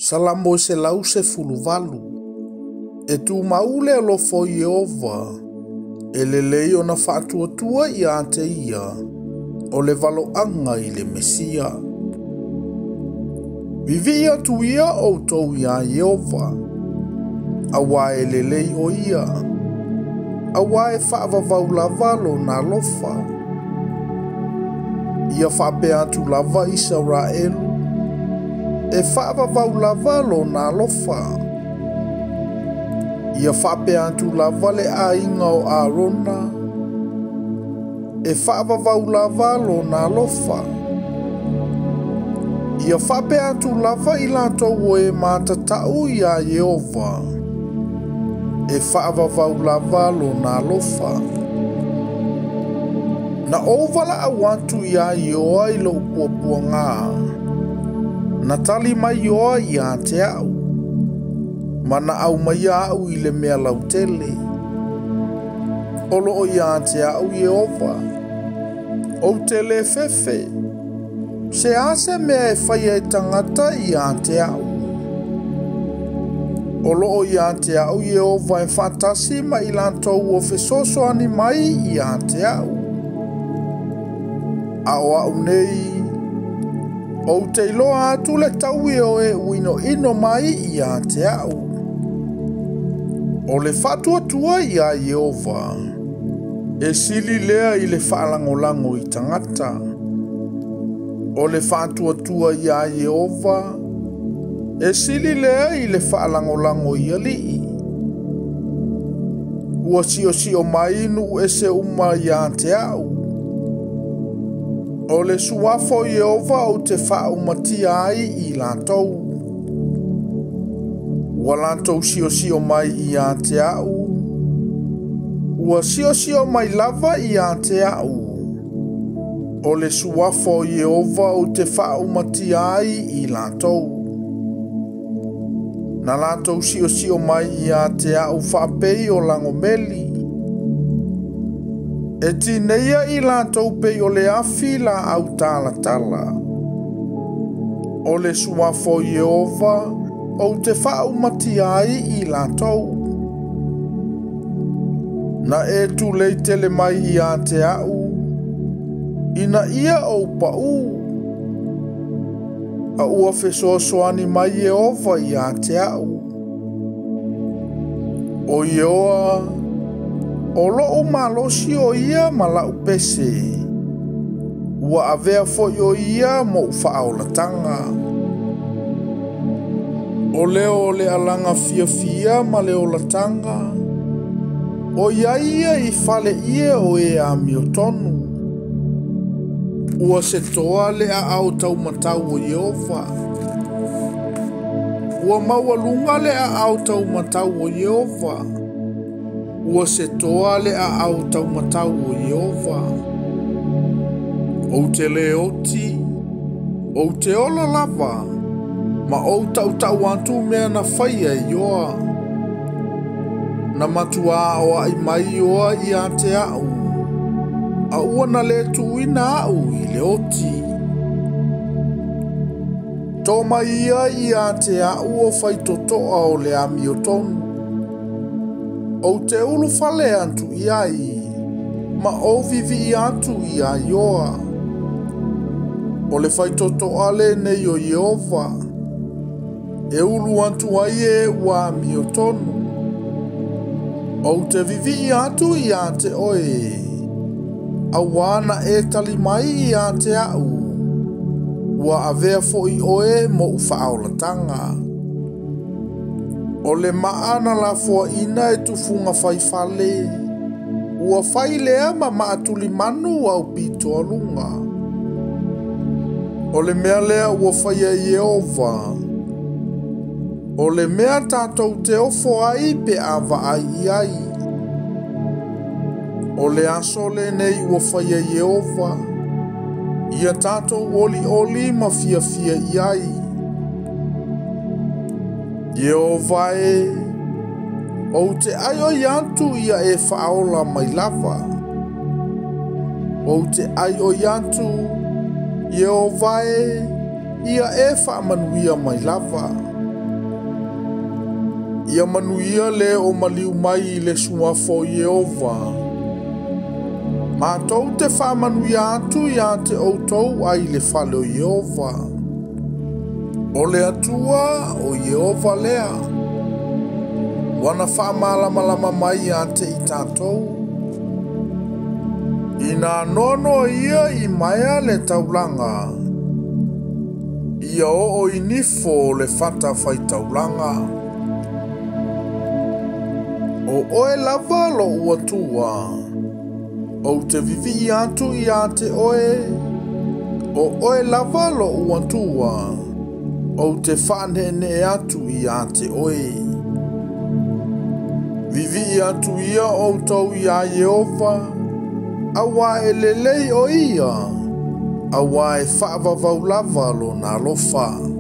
Salamo e 118. E tumau le alofa o Ieova, e lelei ona faatuatua ia te ia, o le valoaga i le Mesia. Vivii atu ia outou iā Ieova, auā e lelei o ia, auā e faavavau lava lona alofa. Ia faapea atu lava Isaraelu, e faavavau lava lona alofa. Ia faapea atu lava le aiga o Arona, e faavavau lava lona alofa. Ia faapea atu lava i latou o e matatau iā Ieova, e faavavau lava lona alofa. Na ou valaau atu iā Ioa i lou puapuagā, na tali mai Ioa ia te a'u, ma na aumaia a'u i le mea lautele. O loo ia te a'u Ieova, ou te lē fefe, se a se mea e faia e tagata ia te a'u. O loo ia te a'u Ieova e faatasi ma i latou o fesoasoani mai ia te a'u. A o a'u nei, ou te iloa atu le taui o e uinoino mai ia te a'u. O le faatuatua iā Ieova, e sili lea i le faalagolago i tagata. O le faatuatua iā Ieova, e sili lea i le faalagolago i alii. Ua siosio mai nuu ese uma ia te a'u. O le suafa o Ieova ou te faaumatia ai i latou. Ua latou siosio mai ia te a'u, ua siosio mai lava ia te a'u. O le suafa o Ieova ou te faaumatia ai i latou. Na latou siosio mai ia te a'u faapei o lagomeli. E tineia i latou pei o le afi laau talatala. O le suafa o Ieova ou te faaumatia ai i latou. Na e tulei tele mai ia te a'u, ina ia ou paū, a ua fesoasoani mai Ieova ia te a'u. O Ioa, o lou malosi o ia ma la'u pese, ua avea foi o ia mo'u faaolataga. O leo o le alaga fiafia ma le olataga, o iai ia i fale ie o e amiotonu. Ua setoa le aao taumatau o Ieova. Ua maualuga le aao taumatau o Ieova. Ua setoa le aao taumatau o Ieova. Ou te lē oti, ou te ola lava, ma ou tautau atu mea na faia e Ioa. Na matuā aoai mai Ioa ia te a'u, a ua na lē tuuina a'u i le oti. Tō mai ia ia te a'u o faitotoa o le amiotonu. Ou te ulufale atu i ai, ma ou vivii atu iā Ioa. O le faitotoa lenei o Ieova, e ulu atu ai e ua amiotonu. Ou te vivii atu ia te oe, auā na e tali mai ia te a'u, ua avea foi oe mo'u faaolataga. O le maa na lafoaina e tufuga faifale, ua fai lea ma maatulimanu au pitoaluga. O le mea lea ua faia e Ieova, o le mea tatou te ofo ai pe a vaai i ai. O le aso lenei ua faia e Ieova, ia tatou olioli ma fiafia i ai. Ieova e, ou te aioi atu ia e faaola mai lava. Ou te aioi atu, Ieova e, ia e faamanuia mai lava. Ia manuia le o maliu mai i le suafa o Ieova. Matou te faamanuia atu ia te outou ai le fale o Ieova. O le Atua o Ieova lea. Ua na faamalamalama mai ia te i tatou. Ina noanoa ia i maea le taulaga, ia oo i nifo o le fata faitaulaga. O oe lava lou Atua, ou te vivii atu ia te oe, o oe lava lou Atua, ou te faaneenee atu ia te oe. Vivii atu ia outou iā Ieova, auā e lelei o ia, auā e faavavau lava lona alofa.